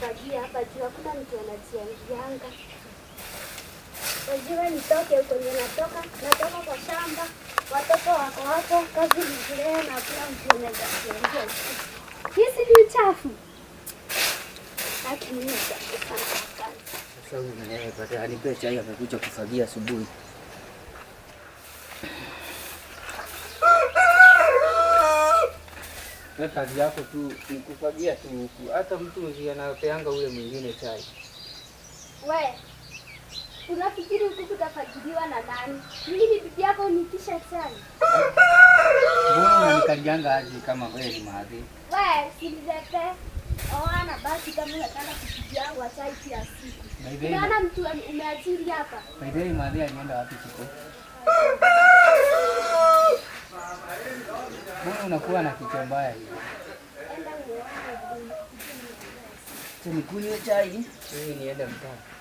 Nifagie hapa juu, hakuna mtu anajiangianga. Lazima nitoke kwenye natoka, natoka kwa shamba, watoto wako hapo, kazi ni kulea na hakuna mtu anaweza kuingia. Hizi ni uchafu. Lakini ni uchafu sana kwa kazi. Sasa huyu mwenyewe pata anipe chai, amekuja kufagia asubuhi. Wewe kazi yako tu ni kufagia tu huku, hata mtu ndiye anapeanga ule mwingine chai. We, unafikiri huku kutafagiliwa na nani? Mimi ni bibi yako unitisha chai. Mbona unanikalianga aje kama wewe ni mahadhi? We, usiniletee. Oana basi kama unataka kupigia chai kila siku. By the way, Unaona mtu umeajiri hapa? by the way, mahadhi alienda wapi siku? Mbona unakuwa na kichwa mbaya hivi? Enda uone. Acha nikunywe chai, mimi niende mtaa.